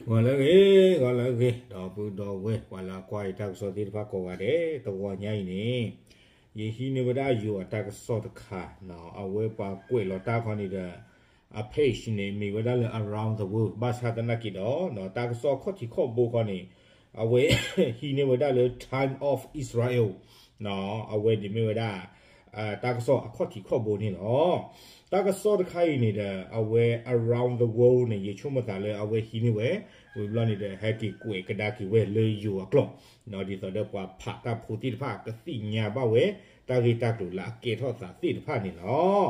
ဂီၤလၢအဂ့ၤ, ဂီၤလၢအဂ့ၤ ဒီပုၢ်ဒီဝဲၢ် ပှၤလၢအကွၢ်ယတၢ်ကစီၣ်သ့ၣ်တဖၣ်ကိးဂၤဒဲး, တဂီၤညါအံၤန့ၣ် ယဟံးန့ၢ်ဝဲဒၣ်ယိၤအတၢ်ကစီၣ်တခါ, အဝဲပှၤကွဲးလီၤတၢ်ခီန့ၣ်ဒီး အ page န့ၣ် မ့ၢ်ဝဲဒၣ်လၢ Around the World ဘၣ်ဆၣ်သနာ်က့ဒီး တၢ်ကစီၣ်အခီၣ်ထံးခီၣ်ဘိခီန့ၣ် အဝဲဟံးန့ၢ်ဝဲဒၣ်လၢ Time of Israel အဝဲန့ၣ်မ့ၢ်ဝဲဒၣ် တၢ်ကစီၣ်အခီၣ်ထံးခီၣ်ဘိန့ၣ်လီၤ. တၢ်ကစီၣ်တခါအံၤန့ၣ်ဒီး အဝဲ Around the World န့ၣ် ယဆိကမိၣ်သးလၢအဝဲဟံးန့ၢ်ဝဲ, ဝံၤဘျီန့ၣ်ဒီး ဟဲက့ၤကွဲးကဒါက့ၤဝဲလၢယိၤအကျိာ်, ဒ်သိးဒီးပှၤဖးတၢ်ဖိသ့ၣ်တဖၣ်ကသ့ၣ်ညါဘၣ်ဝဲ တၢ်ဂ့ၢ်တၢ်ကျိၤလၢအကဲထီၣ်သးသ့ၣ်တဖၣ်န့ၣ်လီၤ.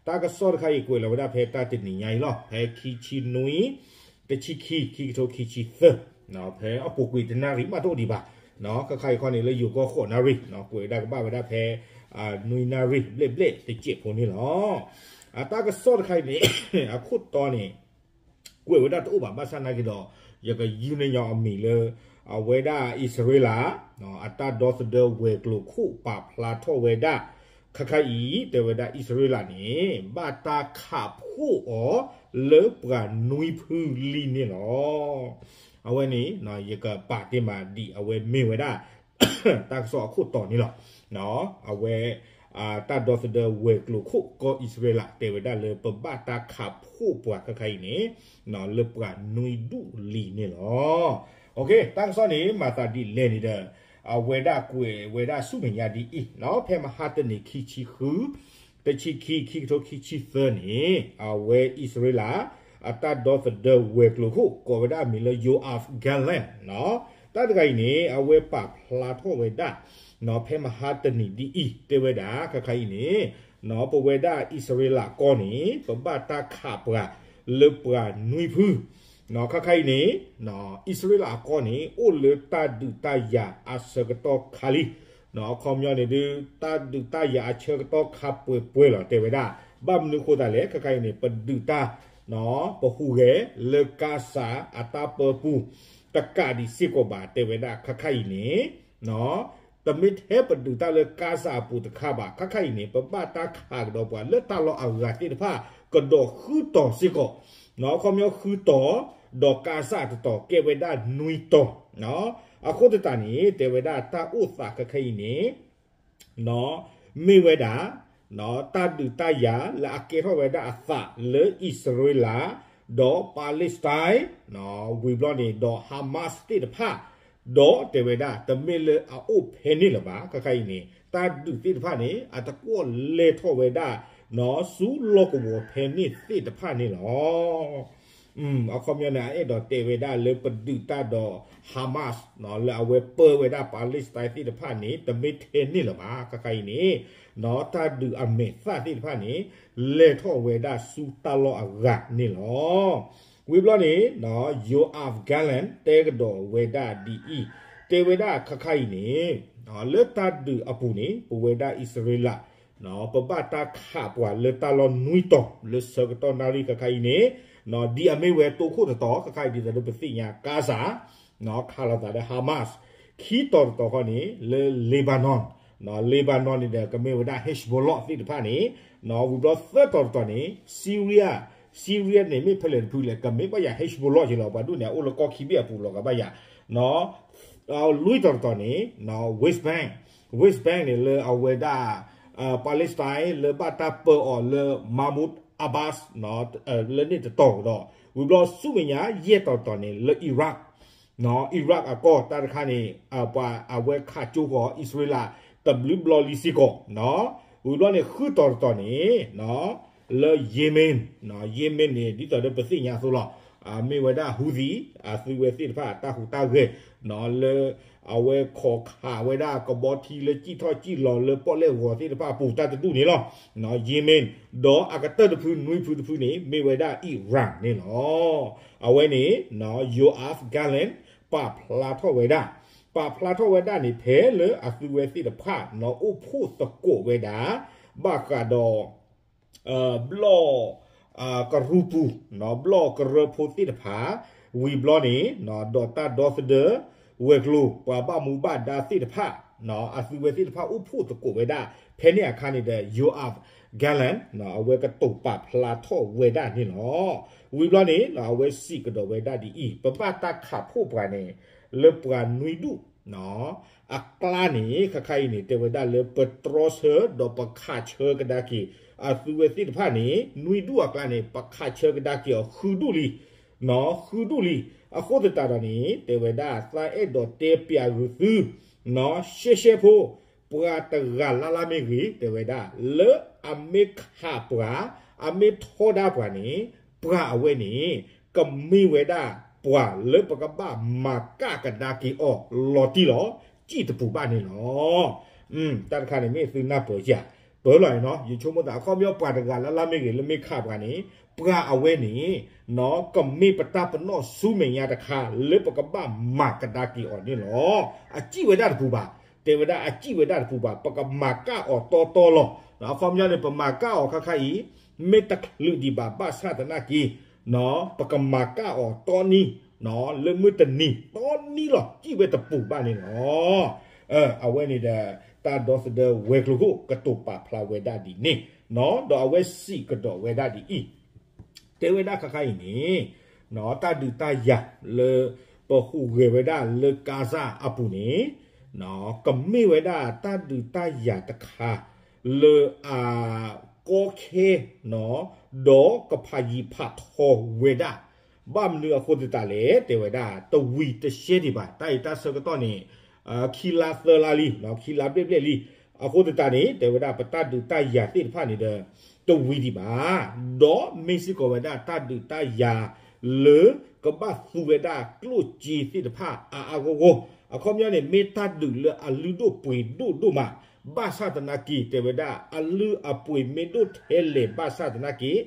တၢ်ကစီၣ်တခါအံၤကွဲးလီၤဝဲဒၣ်ဖဲတၢ်တနံၤညါအံၤလီၤ, ဖဲခံဆံနွံ တဆံခံ ခံကထိခံဆံသၢ, ဖဲအပူၤကွံာ်တနၣ်ရံၣ်မးတအိၣ်ဒံးဘၣ်, ခဲခါအံၤခီန့ၣ်လၢယိၤကီၢ်ဃိးနၣ်ရံၣ်, ကွဲးဝဲဒၣ်ကဘၣ်ဝဲဒၣ်ဖဲ နွံနၣ်ရံၣ်ဘျဲၣ်ဘျဲၣ်တစဲးဖိန့ၣ်လီၤ. အတၢ်ကစီၣ်တခါအံၤန့ၣ် အခိၣ်တီန့ၣ် ကွဲးဝဲဒၣ်တအိၣ်ဘၣ် ဘၣ်ဆၣ်နာ်က့ဒီး ယကယုၢ်န့ၢ်ညီအမံၤလၢ အဝဲဒၣ်အံၣ်စရ့လး အတၢ်ဒီသဒၢဝဲၤကျိၤခိၣ်ပာ်ဖျါထီၣ်ဝဲဒၣ် ခဲခါအံၤ တဲဝဲဒၣ်အံၣ်စရ့လးန့ၣ် ဘၣ်တၢ်ခးဖှိၣ်အီၤလၢပှၤနွံဖုလံန့ၣ်လီၤ. အဝဲန့ၣ် ယကပာ်တ့ၢ်မးဒ်အဝဲမ့ၢ်ဝဲဒၣ် တၢ်ကစီၣ်အခိၣ်တီန့ၣ်လီၤ. အဝဲ တၢ်ဒီသဒၢဝဲၤကျိၤခိၣ်ကီၢ်အံၣ်စရ့လး တဲဝဲဒၣ်လၢပဘၣ်တၢ်ခးဖှိၣ်ပှၤခဲခါအံၤန့ၣ် လၢပှၤနွံဒူၣ်လံန့ၣ်လီၤ. တၢ်ကစီၣ်န့ၣ် မၤသးဒ်လဲၣ်န့ၣ်ဒီး အဝဲဒၣ်ကွဲးဝဲဒၣ်ဆူမဲာ်ညါဒ်အံၤ, ဖဲမဟါတနံၤခံဆံဃု တဆံခံ ခံကထိခံဆံသၢန့ၣ် အဝဲအံၣ်စရ့လး အတၢ်ဒီသဒၢဝဲၤကျိၤခိၣ် ကိးဝဲဒၣ်အမံၤလၢ Yoav Gallant တၢ်တဂၤအံၤန့ၣ် အဝဲပာ်ဖျါထီၣ်ဝဲဒၣ် ဖဲမဟါတနံၤဒ်အံၤ တဲဝဲဒၣ် ခဲခါအံၤန့ၣ် ပဝဲဒၣ်အံၣ်စရ့လးကီၢ်န့ၣ် ပဘၣ်တၢ်ခးပှၤလၢပှၤနွံဖု ခဲခါအံၤန့ၣ် အံၣ်စရ့လးအကီၢ်န့ၣ် အိၣ်လၢတၢ်ဒုးတၢ်ယၤအဆၢကတီၢ်ခါလံ. အခီပညီန့ၣ်ဒုး တၢ်ဒုးတၢ်ယၤအဆၢကတီၢ်ခါပှဲၤပှဲၤလီၤ တဲဝဲဒၣ်. ဘၣ်မနုၤအဃိသတးလဲၣ် ခဲခါအံၤန့ၣ် ပဒုးတၢ် ပဟူးဂဲၤလၢကါစၢ်အတၢ်ပၢပူၤ တကးဒံးစ့ၢ်ကီးဘၣ် တဲဝဲဒၣ် ခဲခါအံၤန့ၣ် တမ့ၢ်ထဲပဒုးတၢ်လၢကါစၢ်အပူၤတခါဘၣ် ခဲခါအံၤန့ၣ် ပဘၣ်တၢ်ခးကဒီးပှၤလၢတၢ်လီၢ်အဂၤသ့ၣ်တဖၣ် ကဒီးဃုတီၤစ့ၢ်ကီး, အခီပညီဃုတီၤ ဒီးကါစၢ်တတီၤ ကဲဝဲဒၣ်နွံတီၤ, အဃိသတးန့ၣ် တဲဝဲဒၣ်တၢ်အိၣ်သးခဲခါအံၤန့ၣ် မ့ၢ်ဝဲဒၣ် တၢ်ဒုးတၢ်ယၤလၢအကဲထီၣ်ဝဲဒၣ်အသးလၢအံၣ်စရ့လး ဒီး Palestine ဝံၤဘျီန့ၣ် ဒီး Hamas သ့ၣ်တဖၣ် ဒီးတဲဝဲဒၣ် တမ့ၢ်လၢအအိၣ်ဖဲန့ၣ်လၢၤဘၣ် ခဲခါအံၤန့ၣ် တၢ်ဒုးသ့ၣ်တဖၣ်န့ၣ် အတကွီၣ်လဲၤထီၣ်ဝဲဒၣ် ဆူလီၢ်ကဝီၤဖဲန့ၣ်သ့ၣ်တဖၣ်န့ၣ်လီၤ. အခီပညီန့ၣ် အအဲၣ်ဒိးတဲဝဲဒၣ်လၢပဒုးတၢ်ဒီး Hamas လၢအဝဲပၢဝဲဒၣ် Palestine သ့ၣ်တဖၣ်န့ၣ် တမ့ၢ်ထဲန့ၣ်လၢၤဘၣ် ခဲခါအံၤန့ၣ် တၢ်ဒုးအမဲာ်သၣ်သ့ၣ်တဖၣ်န့ၣ် လဲၤထီၣ်ဝဲဒၣ်ဆူတၢ်လီၢ်အဂၤန့ၣ်လီၤ. ဝံၤဘျီန့ၣ် Yoav Gallant တဲကဒီးဝဲဒၣ်ဒ်အံၤ, တဲဝဲဒၣ်ခဲခါအံၤန့ၣ် လၢတၢ်ဒုးအပူၤန့ၣ် ပဝဲဒၣ်အံၣ်စရ့လး ပဘၣ်တၢ်ခးပှၤလၢတၢ်လီၢ်နွံတီၤ လၢဆၢကတီၢ်နၣ်ရံၣ်ခဲခါအံၤန့ၣ် ဒ်အမ့ၢ်ဝဲတိခိၣ်တတီၤ ခဲခါအံၤဒ်သိးလၢပသ့ၣ်ညါ ကါစၢ် ခးလိာ်သးဒီး Hamas, ခံတီၤတတီၤခီန့ၣ် လၢ Lebanon, Lebanon န့ၣ်ဒီး ကမ့ၢ်ဝဲဒၣ် Hezbollah သ့ၣ်တဖၣ်န့ၣ်, ဝံၤဘျီသၢတီၤတတီၤန့ၣ် Syria, Syria န့ၣ်မ့ၢ်ဖဲလဲၣ်တဖုလဲၣ် ကမ့ၢ်ဘၣ်ယၤ Hezbollah က့ၤလီၤ ပှၤဒိၣ်န့ၣ် အအိၣ်လၢကီၢ်ခံဘ့ၣ်အပူၤလီၤ ကဘၣ်ယၤ လွံၢ်တီၤတတီၤန့ၣ် West Bank, West Bank န့ၣ်လၢအဝဲဒၣ် Palestine လၢဘၣ်တၢ်ပၢအီၤလၢ Mahmoud Abbas လၢန့ၣ်တတီၤကဒီး, ဝံၤဘျီဆူမဲာ်ညါယဲၢ်တီၤတတီၤန့ၣ် လၢ Iraq, Iraq အကီၢ်တၢ်တခါန့ၣ် ပှၤအဝဲခးကၠိဃီၤအံၣ်စရ့လး တဘျုးဘျီလံစ့ၢ်ကီး, ဝံၤဘျီန့ၣ်ဃုတီၤတတီၤန့ၣ် လၢ Yemen, Yemen န့ၣ် ဒ်သိးဒီးပသ့ၣ်ညါအသိးလီၤ, မ့ၢ်ဝဲဒၣ် Houthi အသုဝဲသ့ၣ်တဖၣ်တၢ်ဟူးတၢ်ဂဲၤ လၢ အဝဲခိးခးဝဲဒၣ်ကဘီထံလၢကံၣ်ထီၣ်ကံၣ်လီၤလၢပီၣ်လဲၣ်ဂီၤသ့ၣ်တဖၣ်အပူၤတၢ်တဒူၣ်န့ၣ်လီၤ, Yemen, ဒီးအကတၢၢ်တဖုနွံဖုတဖုန့ၣ် မ့ၢ်ဝဲဒၣ် Iran န့ၣ်လီၤ. အဝဲန့ၣ် Yoav Gallant ပာ်ဖျါထီၣ်ဝဲဒၣ်, ပာ်ဖျါထီၣ်ဝဲဒၣ်န့ၣ် ဖဲလၢအသုဝဲသ့ၣ်တဖၣ် အိၣ်ဖှိၣ်သကိးဝဲဒၣ် ဘၣ်ဃးဒီး ဘျီၣ် ကရူၢ်ပူၤ, ဘျီၣ်ကရၢဖိသ့ၣ်တဖၣ်, ဝံၤဘျီန့ၣ် ဒီးတၢ်ဒီသဒၢ ဝဲၤကျိၤ ပှၤဘၣ်မူဘၣ်ဒါသ့ၣ်တဖၣ်, အသုဝဲသ့ၣ်တဖၣ်အိၣ်ဖှိၣ်သကိးဝဲဒၣ် ဖဲန့ၣ်အခါန့ၣ်ဒီး Yoav Garland အဝဲကတိၤပာ်ဖျါထီၣ်ဝဲဒၣ်န့ၣ်လီၤ. ဝံၤဘျီန့ၣ် အဝဲစံးကဒီးဝဲဒၣ်ဒ်အံၤ, ပဘၣ်တၢ်ခးဖှိၣ်ပှၤန့ၣ် လၢပှၤနွံဒူၣ် အကျါန့ၣ် ခါခါအံၤန့ၣ် တဲဝဲဒၣ်လၢပတြီဆၢ ဒီးပခးဆၢကဒါက့ၤ အသုဝဲသ့ၣ်တဖၣ်န့ၣ် နွံဒူၣ်အကျါန့ၣ် ပခးဆၢကဒါက့ၤအီၤဃုဒူၣ်လံ, ဃုဒူၣ်လံ. အဃိသတးဒီးန့ၣ် တဲဝဲဒၣ် သးအဲၣ်ဒိးတဲပျးဂုာ်သု ရှဲရှဲဖိ ပှၤတဂၤလၢ်လၢ်မ့ၢ်ဂ့ၤ တဲဝဲဒၣ် လၢအမ့ၢ်ခးပှၤ အမ့ၢ်ထီဒါပှၤန့ၣ် ပှၤအဝဲန့ၣ် ကမ့ၢ်ဝဲဒၣ်ပှၤလၢပကဘၣ်မၤကၣ်ကဒါက့ၤအီၤ လီၤတံၢ်လီၤဆဲးတပူၤဘၣ်န့ၣ်လီၤ. တၢ်တခါန့ၣ်မ့ၢ်သုနၢ်ပၢၢ်ဧါ, ပၢၢ်လီၤန့ၣ်နီၤ, ယဆိကမိၣ်သး အခီပညီပှၤတဂၤလၢ်လၢ်မ့ၢ်ဂ့ၤ လၢမ့ၢ်ခးပှၤန့ၣ် ပှၤအဝဲန့ၣ် ကမ့ၢ်ပတၢ်ပနီၣ်ဆူမဲာ်ညါတခါ လၢပကဘၣ်မၤကဒါက့ၤအီၤန့ၣ်လီၤ. အစံၣ်ဝဲဒၣ်တပူၤဘၣ်, တဲဝဲဒၣ်အစံၣ်ဝဲဒၣ်တပူၤဘၣ်, ပကမၤကၣ်အီၤတီတီလီၤ. အခီပညီန့ၣ် ပမၤကၣ်အီၤခါခါအံၤ မ့ၢ်တချုးဒံးဘၣ် ဘၣ်ဆၣ်သနာ်က့ ပကမၤကၣ်အီၤတီနံၤ လၢမုၢ်တနံၤတီနံၤလီၤ စံၣ်ဝဲတပူၤဘၣ်န့ၣ်လီၤ. အဝဲန့ၣ်ဒီး တၢ်ဒီသဒၢဝဲၤကျိၤခိၣ် ကတိၤပာ်ဖျါဝဲဒၣ်ဒ်န့ၣ်, ဒီးအဝဲစံးကဒီးဝဲဒၣ်ဒ်အံၤ, တဲဝဲဒၣ်ခါခါအံၤန့ၣ် တၢ်ဒုးတၢ်ယၤလၢ ပဟူးဂဲၤဝဲဒၣ်လၢကါစၢ်အပူၤန့ၣ် ကမ့ၢ်ဝဲဒၣ်တၢ်ဒုးတၢ်ယၤတခါ လၢအကီခဲ ဒီးကဖးယံၤဖးထီဝဲဒၣ်, ဘၣ်မနုၤအဃိသတးလဲၣ် တဲဝဲဒၣ် တဝံၤတရှဲဒံးဘၣ် တၢ်အံၤတၢ်ဆၢကတီၢ်န့ၣ် ခံလါသၢလါလံ, ခံလါဘျဲၣ်ဘျဲၣ်လံ. အဃိသတးန့ၣ် တဲဝဲဒၣ် ပတၢ်ဒုးတၢ်ယၤသ့ၣ်တဖၣ်န့ၣ်ဒီး တဝံၤဒံးဘၣ်, ဒီးမ့ၢ်စ့ၢ်ကီးဝဲဒၣ်တၢ်ဒုးတၢ်ယၤ လၢကဘၣ်သူဝဲဒၣ်ကျိၣ်စ့သ့ၣ်တဖၣ်အါအါဂီၢ်ဂီၢ်, အခီပညီန့ၣ် မ့ၢ်တၢ်ဒုးလၢအလုၢ်ဒိၣ်ပှ့ၤဒိၣ်ဒိၣ်မး, ဘၣ်ဆၣ်သနာ်က့ တဲဝဲဒၣ် အလုၢ်အပှ့ၤမ့ၢ်ဒိၣ်ထဲလဲၣ် ဘၣ်ဆၣ်သနာ်က့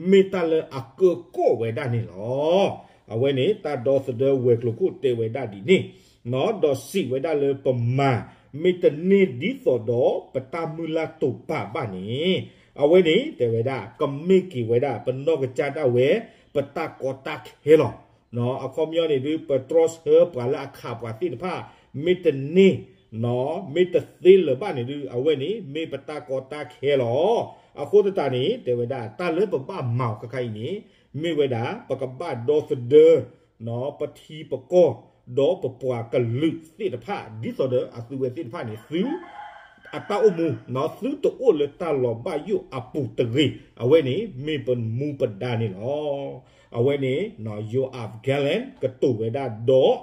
မ့ၢ်တၢ်လၢအကၢကီၣ်ဝဲဒၣ်န့ၣ်လီၤ. အဝဲန့ၣ် တၢ်ဒီသဒၢဝဲၤကျိၤခိၣ်တဲဝဲဒၣ်ဒ်န့ၣ်, ဒီးစံးဝဲဒၣ်လၢပမၤ မ့ၢ်တန့ၢ်ဒ်သိးဒီးပတၢ်မုၢ်လၢ်တိာ်ပာ်ဘၣ်န့ၣ်, အဝဲန့ၣ် တဲဝဲဒၣ် ကမ့ၢ်က့ၤဝဲဒၣ် ပနီၢ်ကစၢ်ဒၣ်ဝဲ ပတၢ်ကီတၢ်ခဲလီၤ. အခီပညီန့ၣ်ဒုး ပတြီဆၢပှၤလၢအခးပှၤသ့ၣ်တဖၣ် မ့ၢ်တန့ၢ် မ့ၢ်တသ့လၢၤဘၣ်န့ၣ်ဒုး အဝဲန့ၣ် မ့ၢ်ပတၢ်ကီတၢ်ခဲလီၤ. အဃိသတးန့ၣ် တဲဝဲဒၣ် တၢ်လၢပဘၣ်မၤအီၤခါခါအံၤန့ၣ် မ့ၢ်ဝဲဒၣ် ပကဘၣ်ဒီသဒၢ ပထံပကီၢ် ဒီးပပှၤကလုာ်သ့ၣ်တဖၣ် ဒ်သိးဒီးအသုဝဲသ့ၣ်တဖၣ်န့ၣ် သု အတၢ်အိၣ်မူ သုတအိၣ်လၢတၢ်လီၤဘၣ်ယိၣ်အပူၤတဂ့ၤ, အဝဲန့ၣ် မ့ၢ်ပမူပဒါန့ၣ်လီၤ. အဝဲန့ၣ် Yoav Gallant ကတိၤဝဲဒၣ်ဒီး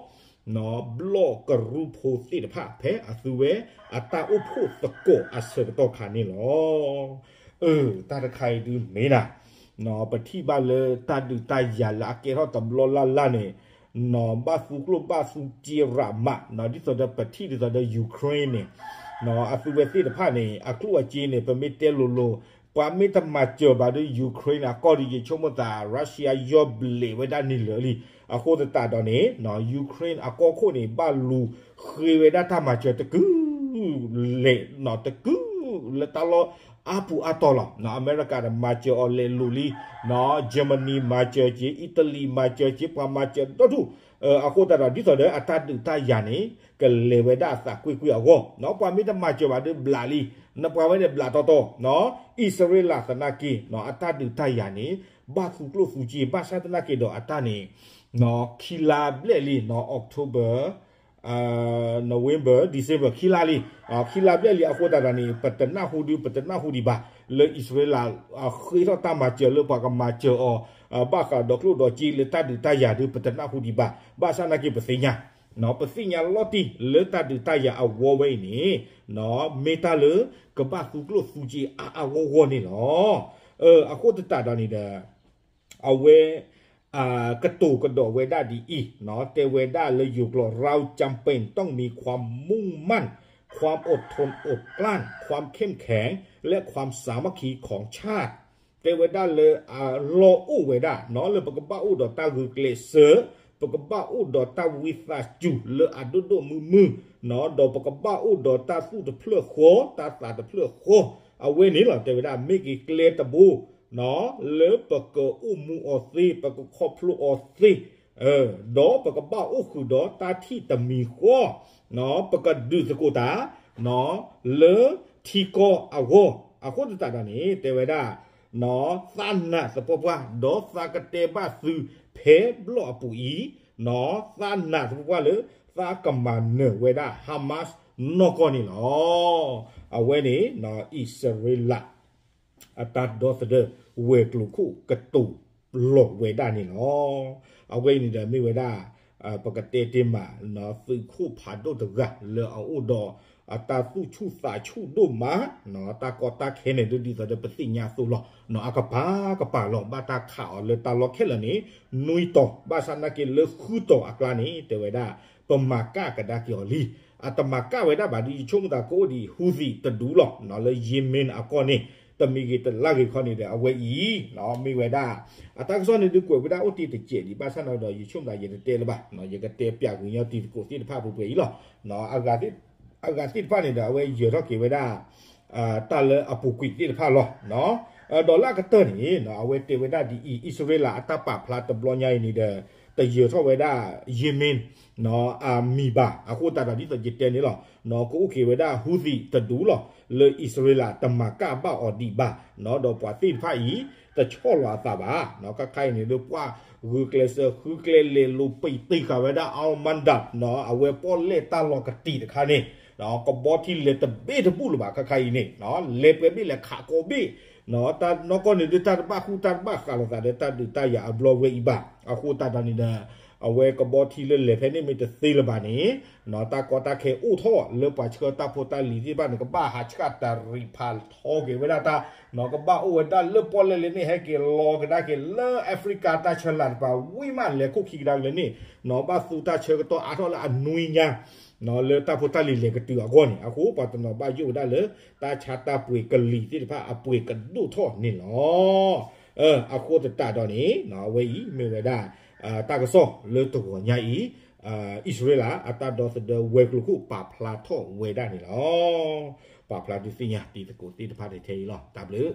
ဘျီၣ်ကရူၢ်ဖိသ့ၣ်တဖၣ် ဖဲအသုဝဲအတၢ်အိၣ်ဖှိၣ်သကိးအဆၢကတီၢ်ခါန့ၣ်လီၤ. အၢ တၢ်တခါအံၤဒုးမ့ၢ်ဒၣ် ပထံၣ်ဘၣ်လၢတၢ်ဒုးတၢ်ယၤလၢအကဲထီၣ်တဘျီလၢ်လၢ်န့ၣ် ဘၣ်သူကျိၣ်ဘၣ်သူစ့ရးမး ဒ်သိးဒီးပထံၣ်ဒ်သိးဒီး Ukraine န့ၣ် အသုဝဲသ့ၣ်တဖၣ်န့ၣ် အကျိၣ်အစ့န့ၣ် ပမ့ၢ်တဲလိၤလိၤ ပှၤမ့ၢ်တမၤစၢၤဘၣ်ဒီး Ukraine အကီၢ်ဒီး ယဆိကမိၣ်သး Russia ယီၢ်ဘျဲးဝဲဒၣ်န့ၣ်လၢာ်လံ. အဃိသတးဒီးန့ၣ် Ukraine အကီၢ်ခိၣ်န့ၣ် ဘၣ်လူၤဃ့ဝဲဒၣ်တၢ်မၤစၢၤတကု လဲၤ တကုလၢတၢ်လီၢ်အါပူၤအါတီၢ်လီၤ. အမဲရကၤဒီးမၤစၢၤအီၤလဲၤလိၤလံ, Germany မၤစၢၤက့ၤ, Italy မၤစၢၤက့ၤ, ပှၤမၤစၢၤဒီဒူၣ်. အဃိသတးဒီး ဒ်သိးဒီးအတၢ်ဒုးတၢ်ယၤန့ၣ် ကလဲၤဝဲဒၣ်အသးကွ့ၢ်ကွ့ၢ်အဂီၢ်, ပှၤမ့ၢ်တမၤစၢၤဘၣ်ဒီးဘျးလံ, နပှၤဝဲန့ၣ်ဘျးတီတီ, အံၣ်စရ့လးသနာ်က့ အတၢ်ဒုးတၢ်ယၤန့ၣ် ဘၣ်သူကျိၣ်သူစ့ ဘၣ်ဆၣ်သနာ်က့ဒီးအတၢ်န့ၣ် ခံလါဘျဲၣ်လံ, October, November, December ခံလါလံ, ခံလါဘျဲၣ်လံအဃိသတးဒီးန့ၣ် ပတနၢ်ဟူဒုး ပတနၢ်ဟူဒံးဘၣ် လၢအံၣ်စရ့လး ဃ့ထီၣ်တၢ်မၤစၢၤလၢပှၤကမၤစၢၤအီၤ ဘၣ်ဃးဒီးကျိၣ်ဒီးစ့လၢတၢ်ဒုးတၢ်ယၤဒုး ပတနၢ်ဟူဒံးဘၣ်, ဘၣ်ဆၣ်သနာ်က့ပသ့ၣ်ညါ ပသ့ၣ်ညါလီၤတံၢ်လၢတၢ်ဒုးတၢ်ယၤအဝီဝဲအံၤန့ၣ် မ့ၢ်တၢ်လၢ ကဘၣ်သူကျိၣ်သူစ့အါအါဂီၢ်ဂီၢ်န့ၣ်လီၤ. အဃိသတးဒီးန့ၣ်ဒီး အဝဲ ကတိၤကဒီးဝဲဒၣ်ဒ်အံၤ, တဲဝဲဒၣ်လၢယိၤကျိာ် เราจำเป็นต้องมีความมุ่งมั่น ความอดทนอดกลั้น ความเข้มแข็ง และความสามัคคีของชาติ တဲဝဲဒၣ်လၢအလီၢ်အိၣ်ဝဲဒၣ် လၢပကဘၣ်အိၣ်ဒီးတၢ်ဂုာ်ကျဲးစၢး, ပကဘၣ်အိၣ်ဒီးတၢ်ဝံသးစူၤလၢအဒိၣ်ဒိၣ်မုၢ်မုၢ်, ဒီးပကဘၣ်အိၣ်ဒီးတၢ်သူၣ်တဖျၢၣ်ဃီ, တၢ်သးတဖျၢၣ်ဃီ, အဝဲန့ၣ်လီၤ တဲဝဲဒၣ် မ့ၢ်က့ၤကျဲတဘိ လၢပကအိၣ်မူအီၤသ့, ပကခီဖျိအီၤသ့, ဒီးပကဘၣ်အိၣ်ဃုာ်ဒီးတၢ်ထံၣ်တမံၤဃီ, ပကဒုးသကိးတၢ် လၢထံကီၢ်အဂီၢ် အဃိသတးဒီးန့ၣ် တဲဝဲဒၣ် သးနာ်သပှၢ်ပှၢ် ဒီးသးကတဲဘၣ်သုဖဲဘျီၣ်အပူၤအံၤ, သးနာ်သပှၢ်ပှၢ်လၢသးကမၤနၢၤဝဲဒၣ် Hamas နီၢ်ကီၢ်န့ၣ်လီၤ. အဝဲန့ၣ် အံၣ်စရ့လး အတၢ်ဒီသဒၢဝဲၤကျိၤခိၣ်ကတိၤလီၤဝဲဒၣ်န့ၣ်လီၤ. အဝဲအံၤန့ၣ်ဒီးမ့ၢ်ဝဲဒၣ် ပကတဲတ့ၢ်မး သုးခိၣ်ဖးဒိၣ်တဂၤလၢအအိၣ်ဒီး အတၢ်သူၣ်ဆူၣ်သးဆူၣ်ဒိၣ်မး တၢ်ကီတၢ်ခဲန့ၣ်ဒ်သိးဒီးပသ့ၣ်ညါအသိးလီၤ. အကပၤကပၤလီၤ ဘၣ်တၢ်ခးအီၤလၢတၢ်လီၢ်ခဲလၢာ်န့ၣ် နွံတီၤ ဘၣ်ဆၣ်နာ်က့လၢဃုတီၤအကျါန့ၣ် တဲဝဲဒၣ် ပမၤကၣ်ကဒါက့ၤအီၤလံ. အတမၤကၣ်ဝဲဒၣ်ဘၣ် ဒ်ယဆိကမိၣ်သးကအိၣ်ဒံး Houthi တဒူလီၤ လၢ Yemen အကီၢ်န့ၣ် တမံၤဂ့ၤတလါဂ့ၤခီန့ၣ်ဒီး အဝဲအံၤ မ့ၢ်ဝဲဒၣ် အတၢ်ကစီၣ်န့ၣ်ဒုးကွဲးဝဲဒၣ်အိၣ်တ့ၢ်တစဲးဒံး ဘၣ်ဆၣ်န့ၣ်ဒီး ယဆိကမိၣ်သးယတတဲလၢၤဘၣ် ယကတဲပၠးဂ့ၤညီတံၤသကိးသ့ၣ်တဖၣ်ပှဲၤပှဲၤအံၤလီၤ. အဂၤသ့ၣ်တဖၣ်န့ၣ်ဒီး အဝဲယၢၤထီၣ်က့ၤဝဲဒၣ် တၢ်လၢအပူၤကွံာ်သ့ၣ်တဖၣ်လီၤ. ဒီးလၢအကတၢၢ်န့ၣ် အဝဲတဲဝဲဒၣ်ဒ်အံၤ အံၣ်စရ့လးအတၢ်ပာ်ဖျါတဘျီညါအံၤန့ၣ်ဒီး တယၢၤထီၣ်ဝဲဒၣ် Yemen အမံၤဘၣ်. အဃိသတးဒီးဒ်သိးယတဲန့ၣ်လီၤ ကအိၣ်က့ၤဝဲဒၣ် Houthi တဒူလီၤ လၢအံၣ်စရ့လးတမၤကၣ်ဘၣ်အီၤဒံးဘၣ် ဒီးပှၤသ့ၣ်တဖၣ်အံၤ တဆီၣ်လီၤအသးဘၣ်. ခါခါအံၤန့ၣ်ဒီးပှၤဂုာ်ကျဲးစၢးဃုကျဲလဲၤလိာ်ပံးတ့ၢ်ဃာ်ဝဲဒၣ် Al Mandab အဝဲပီၣ်လဲၣ်တၢ်လီၤကတံာ်တခါန့ၣ် ကဘီထံလဲၤတဘ့ၣ်တဘူၣ်လၢၤဘၣ် ခါခါအံၤန့ၣ် လဲၤပှဲၤဘ့ၣ်လဲၤခးကိးဘ့ၣ် တၢ်နီၢ်ကီၢ်န့ၣ်ဒုး တၢ်တဘၣ်ဃူတၢ်တဘၣ်ဃးလိာ်သးဒီးတၢ်ဒုးတၢ်ယၤအဘျီဝဲအံၤဘၣ်. အဃိသတးဒီးန့ၣ်ဒီး အဝဲကဘီထံလၢလဲၤဖဲန့ၣ်မ့ၢ်တသ့လၢၤဘၣ်န့ၣ် တၢ်ကီတၢ်ခဲအိၣ်ထီၣ်လၢပှၤဆှၢတၢ်ဖိတၢ်လံၤသ့ၣ်တဖၣ်န့ၣ် ကဘၣ်ဟးဆှၣ်တရံးဖးထီက့ၤဝဲဒၣ်တၢ် ကဘၣ်အိၣ်ဝဲဒၣ်လၢပီၣ်လဲၣ်လဲၣ်န့ၣ် ဟဲက့ၤလီၤကဒါက့ၤလၢ Africa တၢ်ဆၢလၤတပၤဝံၤမး လဲၤခိၣ်ခံကဒါက့ၤလၢန့ၣ် ဘၣ်သူတၢ်ဆၢကတီၢ်အါထီၣ်လၢအနွံညါ လၢတၢ်ဖိတၢ်လံၤလဲၤကတုၤအဂီၢ်န့ၣ် အဃိပှၤတနီၤဘၣ်ယိၣ်ဝဲဒၣ်လၢ တၢ်ဆါတၢ်ပှ့ၤကလံၤသ့ၣ်တဖၣ်အပှ့ၤကဒိၣ်ထီၣ်န့ၣ်လီၤ. အဃိသတးဒီးန့ၣ် အဝဲအံၤမ့ၢ်ဝဲဒၣ် တၢ်ကစီၣ်လၢတဂီၤညါအံၤ အံၣ်စရ့လးအတၢ်ဒီသဒၢဝဲၤကျိၤခိၣ်ပာ်ဖျါထီၣ်ဝဲဒၣ်န့ၣ်လီၤ. ပာ်ဖျါဒုးသ့ၣ်ညါတံၤသကိးသ့ၣ်တဖၣ်ထဲအံၤလီၤ. တၢ်ဘျုး